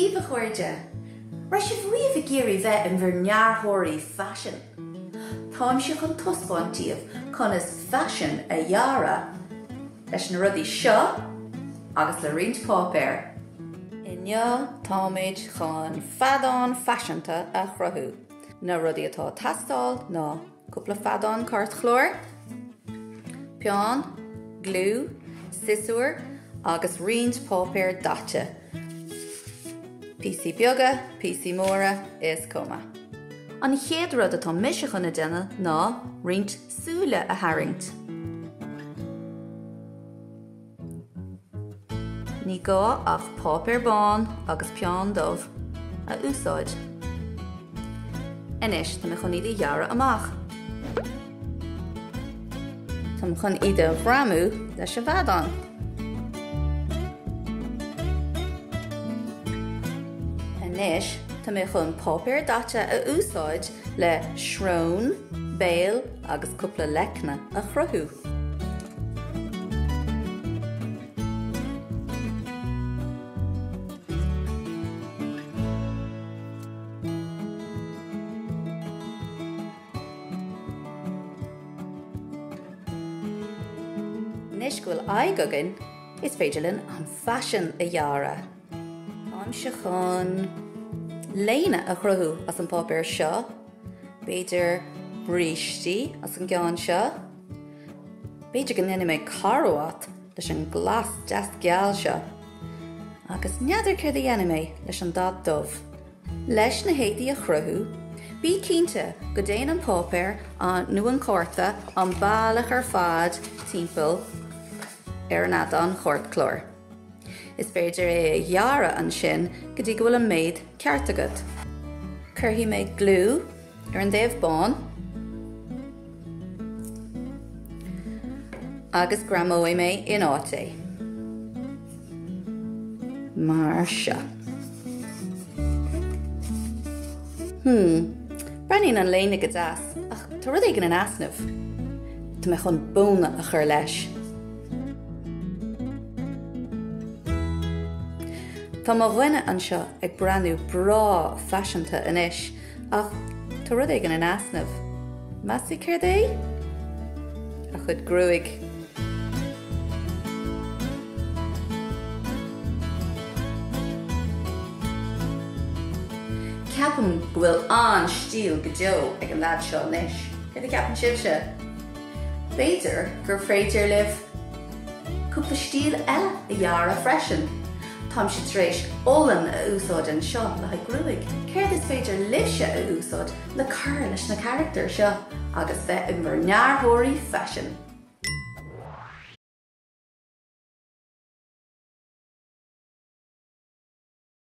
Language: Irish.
daoibh, a chairde! Raibh sibh riamh ag iarraidh bheith in bhur ndearthóirí faisin? Táimse chun taispeáint daoibh conas faisean a dhearadh leis na rudaí seo agus le roinnt páipéir. Inniu táimid chun feadán faiseanta a chruthú. Na rudaí atá ag teastáil ná. Cúpla feadán cairtchláir, peann, gliú, siosúr agus roinnt páipéar daite. Píosaí beaga, píosaí móra, is cuma. An chéad rud atá mise chun a déanamh ná roinnt súile a tharraingt. Ní gá ach páipéar bán agus peann dubh a úsáid. Anois tá mé chun iad a ghearradh amach. Táim chun iad a ghreamú leis an bhfeadán. Anois tá mé chun páipéar daite a úsáid le srón, béal agus cúpla leicne a chruthú. Anois go bhfuil aghaidh againn, is féidir linn an faisean a dhearadh. Táimse chun léine a chruthú as an bpáipéar seo. B'fhéidir brístí as an gceann seo. B'fhéidir go ndéanfaidh mé carbhat leis an glas deas geal seo. Agus n'fheadar céard a dhéanfaidh mé leis an dath dubh. Leis na héadaí a chruthú, bí cinnte go dtéann an páipéar nó an cárta an bealach ar fad timpeall ar an fheadán chairtchláir. Is féidir é a ghearradh ansin go dtí go bhfuil an méid ceart agat. Cuirfidh mé gliú ar an dtaobh bán agus greamóidh mé in áit é. Mar seo. Hmm, breathnaíonn an léine go deas, ach tá rud éigin in easnamh. Tá mé chun bóna a chur leis. Tá mo dhuine anseo ag breathnú breá faiseanta anois, ach tá rud éigin in easnamh. Meas tú céard é? A chuid gruaig. Ceapaim go bhfuil an-stíl go deo ag an leaid seo anois. Céard a cheapann sibhse? B'fhéidir gur féidir libh cúpla stíl eile a dhearadh freisin. Táimse tar éis olann a úsáid anseo le haghaidh gruaig. Céard is féidir libhse a úsáid le cur leis na carachtair seo agus bheith in bhur ndearthóirí faisin?